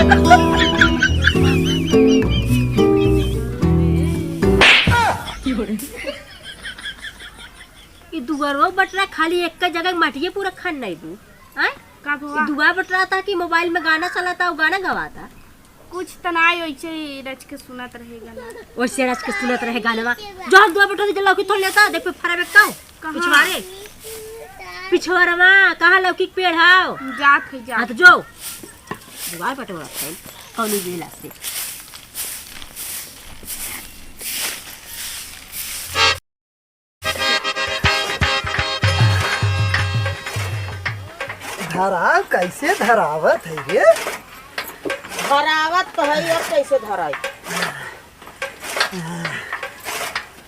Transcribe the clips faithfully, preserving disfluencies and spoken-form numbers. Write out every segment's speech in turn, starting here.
ई दुअरवा बटरा खाली एक जगह माटिए पूरा खन नहीं दू। आय? का ई भवा? दुआ बटरा था कि मोबाइल में गाना चलाता, वो गाना गवाता। कुछ त नाय, वैसे ही रच के सुनत रहे गाना। वैसे रच के सुनत रहे गानवा। जो हम दुआ बटरा से लौकी थोड़ लेता, देख पे फरा बेकता। कहाँ? पिछवाड़े। पिछवाड़वा, कहाँ लौकी के पेड़ हाव? जात है, जात। हाँ, तो जो। दुआ बटरा रखते हैं, कौन बेला से। धराव कैसे धरावत है रे? धरावत तो है, अब कैसे धराई?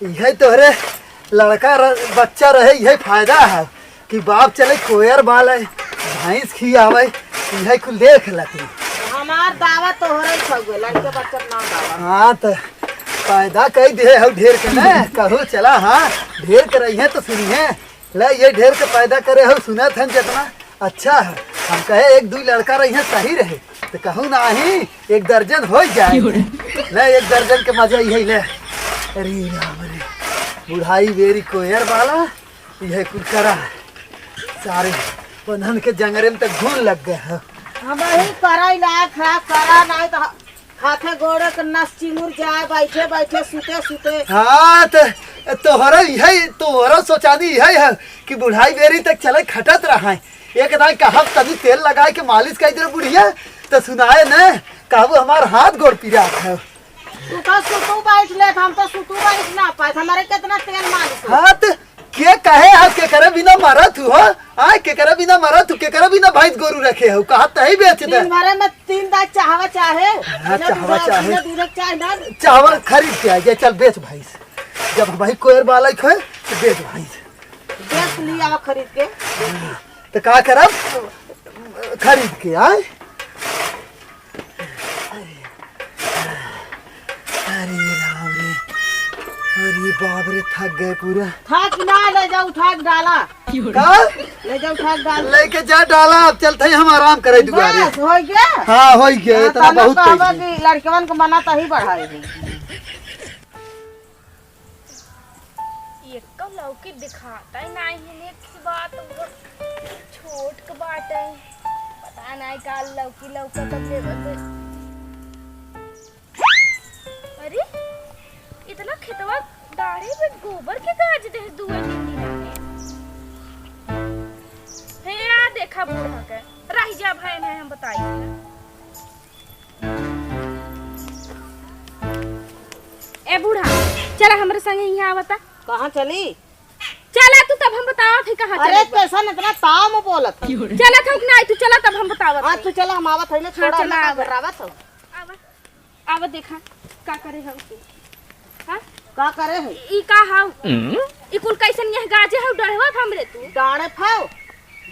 इहे तोहरे लड़का र-, बच्चा रहे, इहे फायदा है कि बाप चले कोयर बाले, भैंस खियावे, इहे कुल देख ला तू। हमार दावा तोहरे ही छउए, लड़के बच्चा ना दावा। हाँ, त पैदा कई दिहे हउ ढेर के ना, कहू चला, हाँ, ढेर के रही है तो सुनी है। ले, ये ढेर के पैदा करे हउ, सुनत हन जितना अच्छा है। हम कहे एक दुई लड़का रही है, सही रहे, तो कहू नाही, एक दर्जन होइ जाए। ले, एक दर्जन के मजा ही है, ले। अरे राम रे, बुढ़ाई बेरी कोयर बाला, इहे कुल करा। सारे पनहन के जंगरे में तक घुन लग गए हैं। हम ही करा इलाज है, करा नहीं तो हाथे गोड़े के नस चिमुर जाए, बैठे बैठे, सुते सुते। हाँ, त तोहरा इहे, तोहरा सोचानी इहे है कि बुढ़ाई बेरी तक चले खटत रहा है। एक दाई कहब तनी तेल लगाए के मालिश कर दे बुढ़िया, त सुनाए न, कहबू हमार हाथ गोड़ पिरात है। तू तो सुतू बैठ लेत, हम तो सुतू बैठ ना पाए, हमारे कितना तेल मालिश हो। हाँ, त के कहे है, केकरे बिना मरत हु हो? आय, केकरे बिना मरत हु, केकरे बिना भैंस गोरू रखे हो? कहा तही बेच दे। दिन भरे में तीन दाई चाहवा चाहे। हाँ, बिना चाहवा दूध, चाहे। बिना दूध के चाहे ना। चाहवा खरीद के आ गया, चल बेच भैंस। जब हम भाई कोयर बालक है, तो बेच भैंस। बेच लिया खरीद के। तो का करब? खरीद के, आय? अरे राम रे, अरे बाप रे, थक गए पूरा। थक ना, ले जाओ, उठा के डाला। का? ले जाओ, उठा के डाल। लेके जा डाला, अब चलते ही हम आराम करे दुआरे। बस, हो गया? हाँ, हो गया, हाँ, इतना तब बहुत कहबा कइली। कि लड़कवन के मना तही बढ़ाई है। एको लौकी दिखाता ही नाही है, एक ही बात छोट के बाटे, पता नाही का लौकी लौका तब लेवत है। अरे, इतना खेतवा डाढ़े में गोबर के गाज दे दुए तीन दिन में। हे आ देखा बूढ़ा के, रह जा भाई, नहीं हम बताई। ए बूढ़ा, चला हमरे संगे यहाँ आवता। कहाँ चली? चला तू, तब हम बतावत है कहाँ अरे, चली। कैसन इतना ताव में बोलत है? चला था कि नहीं, तू चला तब हम बतावत हाँ, है। तू चला, हम आवत है ना, हाँ, छोड़ा चला, ना, आवा। घबरावत हो। आवा, आवा देखा, का करे हो तू? हाँ? का करे है? ई का हाउ? हम्म? ई कुल कैसन यह गाजे हाउ, डढ़वा हमरे तू? डाढ़े फाओ।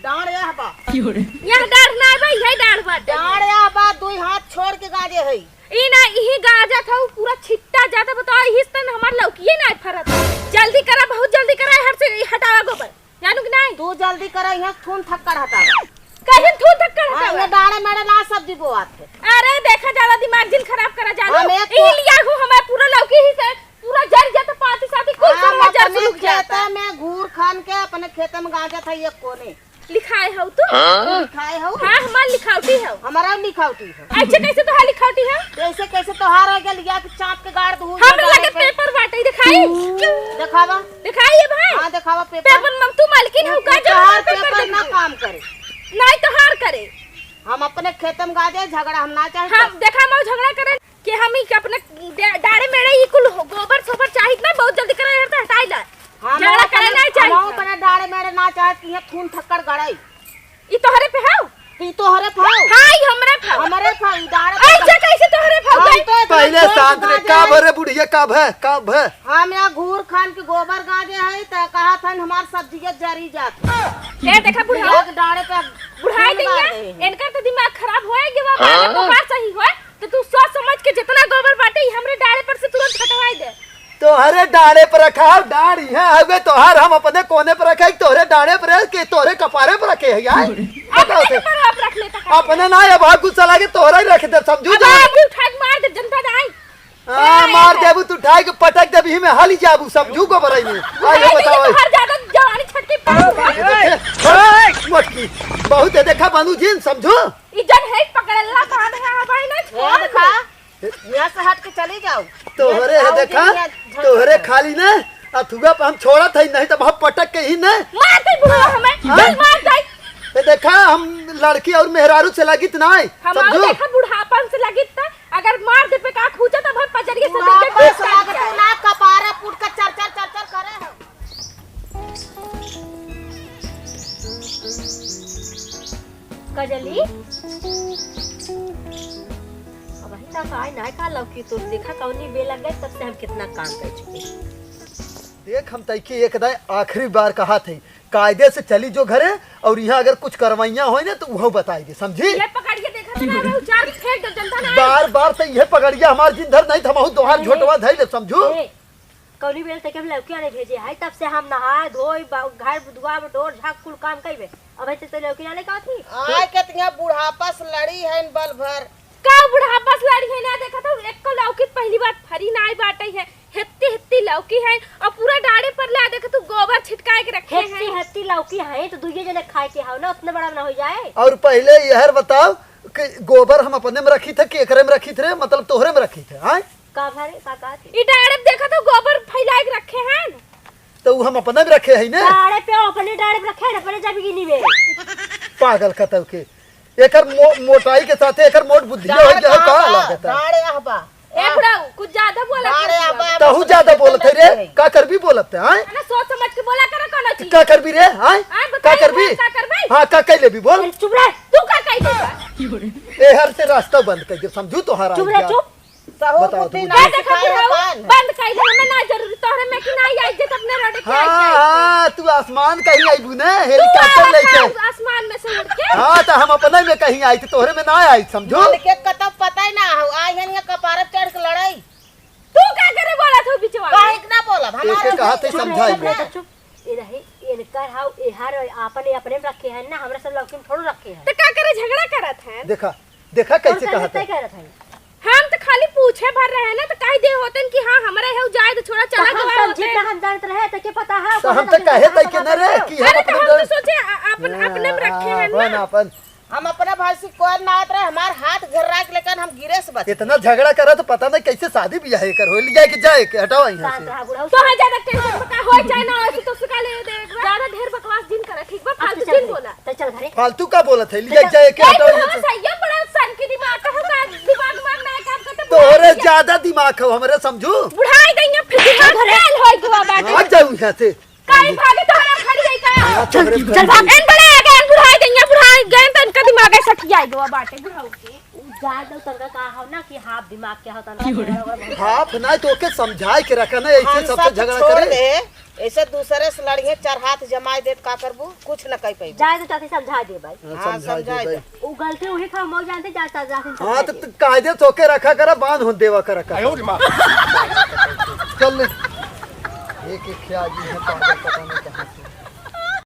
डाढ़ यह बा। यह डाढ़ ना बा, यही डाढ़ बाटे। डाढ़ यह बा, दुई हाथ छोड़ के गाजे है। ई ना, इही गाजत हऊ, पूरा छिट्टा जाता, बताओ, इही से तन हमार लौकिए ना फरत। जल्दी करा, बहुत जल्दी करा, हर से ई हटावा गोबर, जानू कि नहीं? तू जल्दी करा, यहाँ थून थक्कड़ हटावा। कहीं थून थक्कड़ हाँ, हटावा? ये डाढ़े मेढ़े ना सब्जी बोआत है। अरे देखा, ज्यादा दिमाग जिन खराब करा, जानू। हम एक ई तो लिया हूँ, हमारे पूरा लौकी ही से पूरा जर जाता, पाती साथी कुल हाँ, सब हम में जर अपने सुलग जाता। खेते में घूर खान के अपने खेते में गाजत है ये कोने। लिखाए हऊ तू? हाँ? लिखाए हऊ? हाँ, हमार लिखावटी हऊ। हमारा लिखावटी है। ऐसे कैसे तोहार लिखावटी है? ऐसे कैसे तोहार हो गया, लिया के चाप के गाड़ दू। हम लगे पेपर बाटे, दिखाई? देखावा। दिखाई ये भाई? हाँ, देखावा पेपर। पेपर में तू मालकिन हऊ का, जो तोहार पेपर पेपर ना दिखाई? काम करे। नहीं, तोहार करे। हम अपने खेत में गाजे, झगड़ा हम ना चाहते। हाँ, देखा, हम झगड़ा करे। कि हम ही के अपने डे-, डाड़े मेड़े ई कुल हो-, गोबर सोबर चाहित ना, बहुत जल्दी करे, यहाँ से हटाई ला। हम झगड़ा अपने, करे नहीं चाहित हम ना। अपने डाड़े मेड़े ना चाहित कि यहाँ थून थक्कड़ गड़ाई। ई तोहरे पे हौ? ई तोहरे पे हौ? हाँ, ई हमरे पे हौ। हमरे पे हौ, ई डाड़े पे ऐसे कैसे तोहरे पे हौ? हम तो इतना पहले जोर शांत रे, गाजे का हैं। भरे बुढ़िया, का भे, का भे? हम यहाँ घूर खान के गोबर गाजे हैं, त कहा था हमार सब्जिया जरी जात। ए, देखा बुढ़ा। यहाँ के डाड़े पे बुढ़ाई खून नहीं गाड़ है, रहे हैं। इनका तो दिमाग खराब होए, कि वो हाँ। बात सही होए। तो तू सोच समझ के जितना गोबर बाटे, ई हमरे डारे पर से तुरंत हटवाई दे। तोहरे डारे पर रखा हो, डार यहाँ हवे तोहार, हम अपने कोने पर रखे, तोहरे डारे पर रख के, तोहरे कपारे पर रखे है यार। अपने बताओ से। कपारे पर रख लेता। अपने ना, अब गुस्सा लागे, तोहरा ही रख दे, समझू अब जा। आगे उठा के मार दे, जनता जाए। हाँ, मार देबू तू, उठाए के पटक देबू, ही में हाली जाबू, समझू गोबरई में। आई हो, बताओ। हर ज्यादा जवानी छटकी पाऊ। ए, ए, मोटकी, बहुत है, देखा बानू जिन, समझू। ई जन है पकड़ला बांध है भाई ना, ये छोड़ देखा, दे। यहाँ से हट के चली जाओ। तोहरे है, देखा, तोहरे खाली ना, अथुआ पे हम छोड़त है, नहीं तो हम पटक के ही ना। मार दे बुढ़वा हमें, हाँ? चल मार दे। ये देखा, हम लड़की और मेहरारू से लगित ना है, हम समझू? देखा बुढ़ापन से लगित था, अगर मार दे पे का खूंचा तो भाई पजरिए से बुढ़ापा देख के से लागत है ना, कपारा फूट के चर चर चर चर करे हो। कजली, अबहीं तक आए ना का लौकी तो देखा कौनी बेल लग गए, तब से हम कितना काम कर चुके। देख, हम तैके एक दाए आखिरी बार कहा थे, कायदे से चली जो घरे, और यहाँ अगर कुछ करवाइयाँ होई ना तो उहो बताई दे, समझी? ये पकड़ के देखा था ना, उचार के फेंक दे, जनता ना। बार बार तो ये पकड़िया हमार जिन धर नहीं, हम बहुत दोहार ए, झोटवा धई ले, समझू? ए, कौनी बेल तक हम लौकिया नहीं भेजे है, तब से हम नहा धोई बा-, घर दुआ डोर झाक कुल काम कइबे, अब ऐसे तो लौकी ना लेके आती। आय के तिया बुढ़ापा से लड़ी है इन बल भर। का बुढ़ापा से लड़ी है ना, देखा तो एको लौकी पहली बार फरी ना आई बाटे है। हेत्ती हेत्ती लौकी है और पूरा डाढ़े पर ले, देख तू गोबर छिटकाए के रखे हेत्ती हैं। हेत्ती लौकी है तो दुइये जने खाए के हाव ना, उतना बड़ा ना हो जाए। और पहले यहर बताओ कि गोबर हम अपने में रखी थे कि एकरे में रखी थे, मतलब तोहरे में रखी थे, हाँ? का भरे, का, का थी? ई डाढ़े देखा तो गोबर फैलाए के रखे हैं। तो उ हम अपने में रखे है ना? डाढ़े पे अपने डाढ़े पे रखे हैं, अपने जब गिनी में। पागल कतौ के। एकर मो-, मोटाई के साथे एकर मोट बुद्धि हो गया, का लागत है? डाढ़ यह बा। ए बुढ़ऊ, कुछ ज्यादा बोला डाढ़ यह बा। तहू ज्यादा बोलत है रे, का करबी बोलत है, हाँ? ना सोच समझ के बोला करो कोनो चीज। का करबी रे, हाँ? हाँ, का बताइए करबी? ना, का करबी? हाँ, का कह लेबी बोल? अरे चुप रह, तू का कह देबा? ए हर से रास्ता बंद कर दे, समझू तोहार चुप रह, आइडिया। चुप। सहूर बताओ बुद्धि तुम। ना ये देखो सिखाए बुढ़ऊ, अपन। बंद कर दे, हमें ना जरूरी, तोहरे में कि ना आई इज्जत अपने रोडे के हाँ, आई जाए। हाँ, तू आसमान कहीं आईबू ने, तू हेलीकॉप्टर आवा लेके। का आसमान में से उड़ के? हाँ, तो हम अपने में कहीं आई, तो तोहरे में ना आई, समझो? मन के कतौ पता ही ना हो, आई हन ये कपारत चढ़ के लड़ाई। तू का करे बोलत हो बिचवा में? काहे के ना बोलब? हमारे एके कहा थे चुप रह, समझाई चुप रह, में। चुप। ये रही, इनकर हाउ, एहर आपन, ये अपने में रखे हैं ना, हमरा सब लौकी में थोड़ो रखे हैं। तो का करे झगड़ा करत हैं? देखा, देखा कैसे और कहत तय है। करत है। हम तो खाली पूछे भर रहे ना, तो कह दे होतन कि हाँ, हमरा है, जाए तो छोड़ा, तो चला हम गवा समझी होते। ना, हम जानत रहे, तो के पता है, तो हम तो कहे तय के ना रहे कि हम अरे, तो अपने हम तो डर सोचे, आ-, अपन, हाँ, अपने में रखे हैं अपन, ना। अपन। हम अपने भाई से कोई ना आत रहे, हमार हाथ घेर्रा के लेकिन हम गिरे से बचे। इतना झगड़ा करा तो पता नहीं कैसे शादी ब्याह एकर हो, लिया के जाए के, हटाओ यहाँ शांत से। रहा बुढ़ऊ, तो है ज्यादा टेंशन में का होए चाहे ना होए, तो सुखा ले दे एक बार। ज्यादा ढेर बकवास जिन करा, ठीक बा? अब फालतू तो चल जिन घरे, बोला। तो चल घरे। फालतू का बोलत है, लिया के जाए के, ए, हटाओ बुढ़ऊ यहाँ से। संयम बड़ा सन की दिमाग का है, का दिमाग मार ना काम करते, तोहरे बुढ़ा ज्यादा दिमाग हो हमरे, समझू? बुढ़ाई देंगे, फिर दिमाग चल घरे। फेल होए के बाटे। आ जाऊ यहाँ से। काहे भागे तोहरा खड़ी है का? हाँ, चल, तोहरे चल भाग। एन बड़े आ गए, बुढ़ाई गई, बुढ़ाई गए, तो इनका दिमाग ऐसा किया है, गवा बाटे, बुढ़ाऊ के। उ जाए दो, तनका का हो ना कि हाफ दिमाग के हो, तनका की हो रे? बड़ा हाफ ना, तो ओके समझाए के रखा ना, ऐसे हम सबसे सब झगड़ा छोड़ करे। दे, ऐसे दूसरे से लड़िए, चार हाथ जमाए दे, का करबू? कुछ न कह पैबू। जाए दो, चाची, समझा दे भाई। हाँ, हाँ, समझा समझा दे दे। भाई। उ गलती उही था, हम जानते, जा, जा, जा, हाँ, समझा तो दे। तू कायदे से ओके रखा करा, बांध हो देवा करा, करा। आयो रे माँ। चल ले। एक, एक ख्याल जी है, पागल पता नहीं कहाँ से।